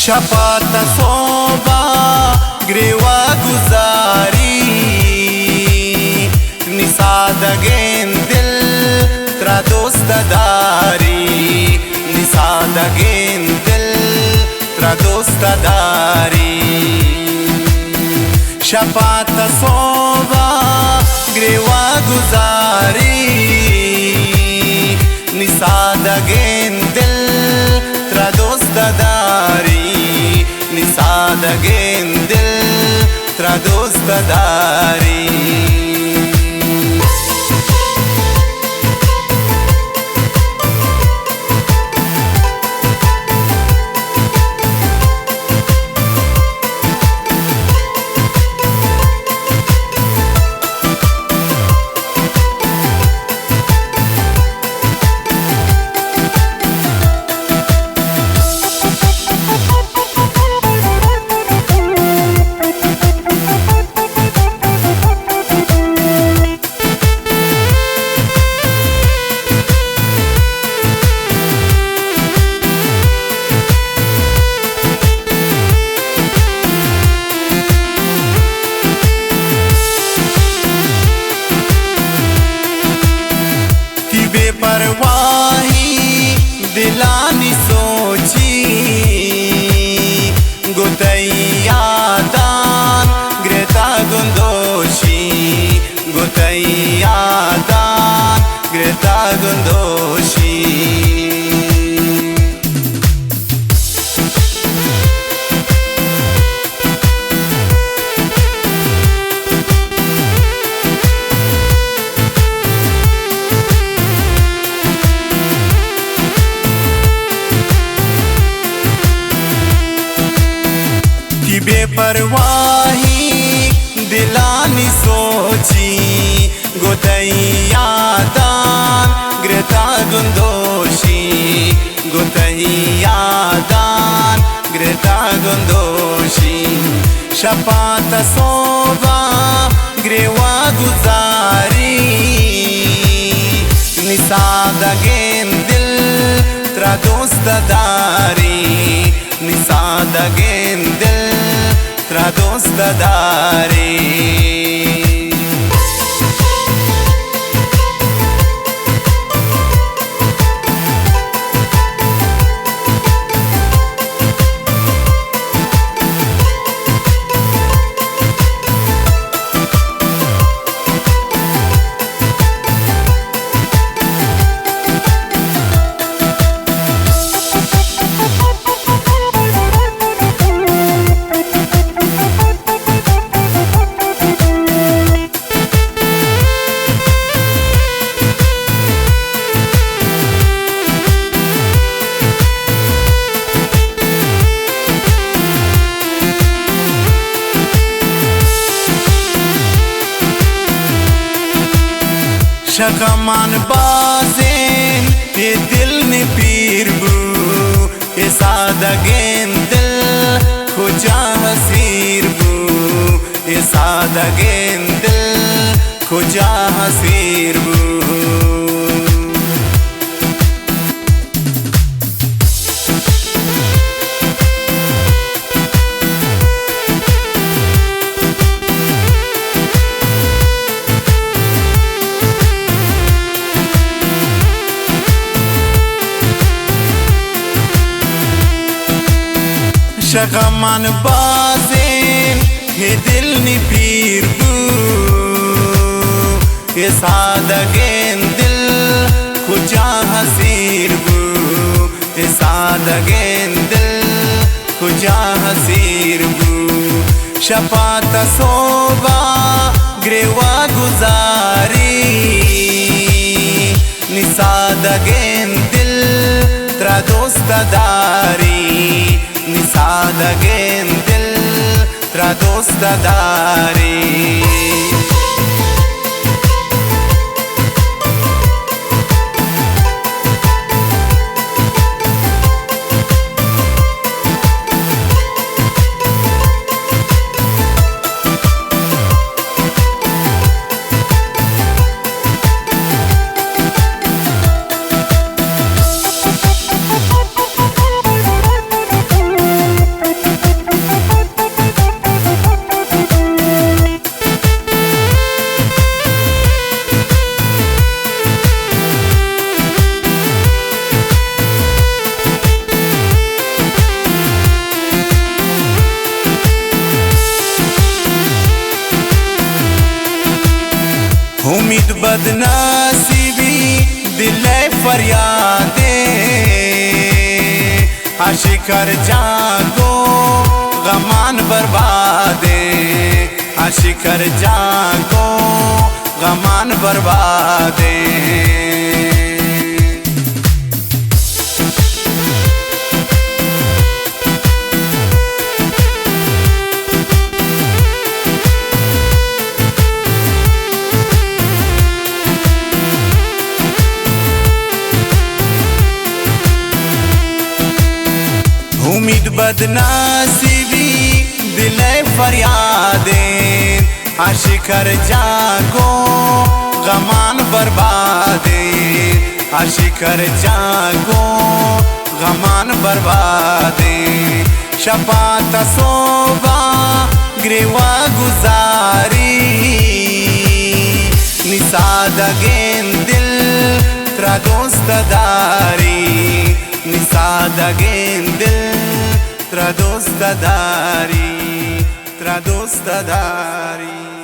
شپا تا سوبا گریوا گزاری، نی سادگین دل ترا دوست داری، نی سادگین دل ترا دوست داری۔ شپا تا سوبا گریوا گزاری، نی سادگین دل ترا دوست داری، نی سادگین دل ترا دوست داری۔ تی بے پرواہی دلانی سوچی، گوں تئی یادان گرتا گوں دوشی، گوں تئی یادان گرتا گوں دوشی۔ تی بے پرواہی دلانی سوچی، گوں تئی یادان گرتا گوں دوشی، گوں تئی یادان گرتا گوں دوشی۔ شپا تا سوبا گریوا گزاری، نی سادگین دل ترا دوست داری، نی سادگین دل ترا دوست داری۔ شکمان بازین اے دل نی پیر بو، اے سادگین دل کجا اسیر بو، اے سادگین دل کجا اسیر بو۔ شکمان بازین اے دل نی پیر بو، اے سادگین دل کجا اسیر بو، اے سادگین دل کجا اسیر بو۔ شپا تا سوبا گریوا گزاری، نی سادگین دل ترا دوست داری، نی سادگین دل ترا دوست داری۔ بدنصیبی دل ءِ فریادے، عاشق ہر جاہ گوں غمان بربادے، عاشق ہر جاہ گوں غمان بربادے۔ امید بدنصیبی دل ءِ فریادے، عاشق ہر جاہ گوں غمان بربادے، عاشق ہر جاہ گوں غمان بربادے۔ شپا تا سوبا گریوا گزاری، نی سادگیں دل ترا دوست داری، نی سادگیں دل ترا دوست داری، ترا دوست داری۔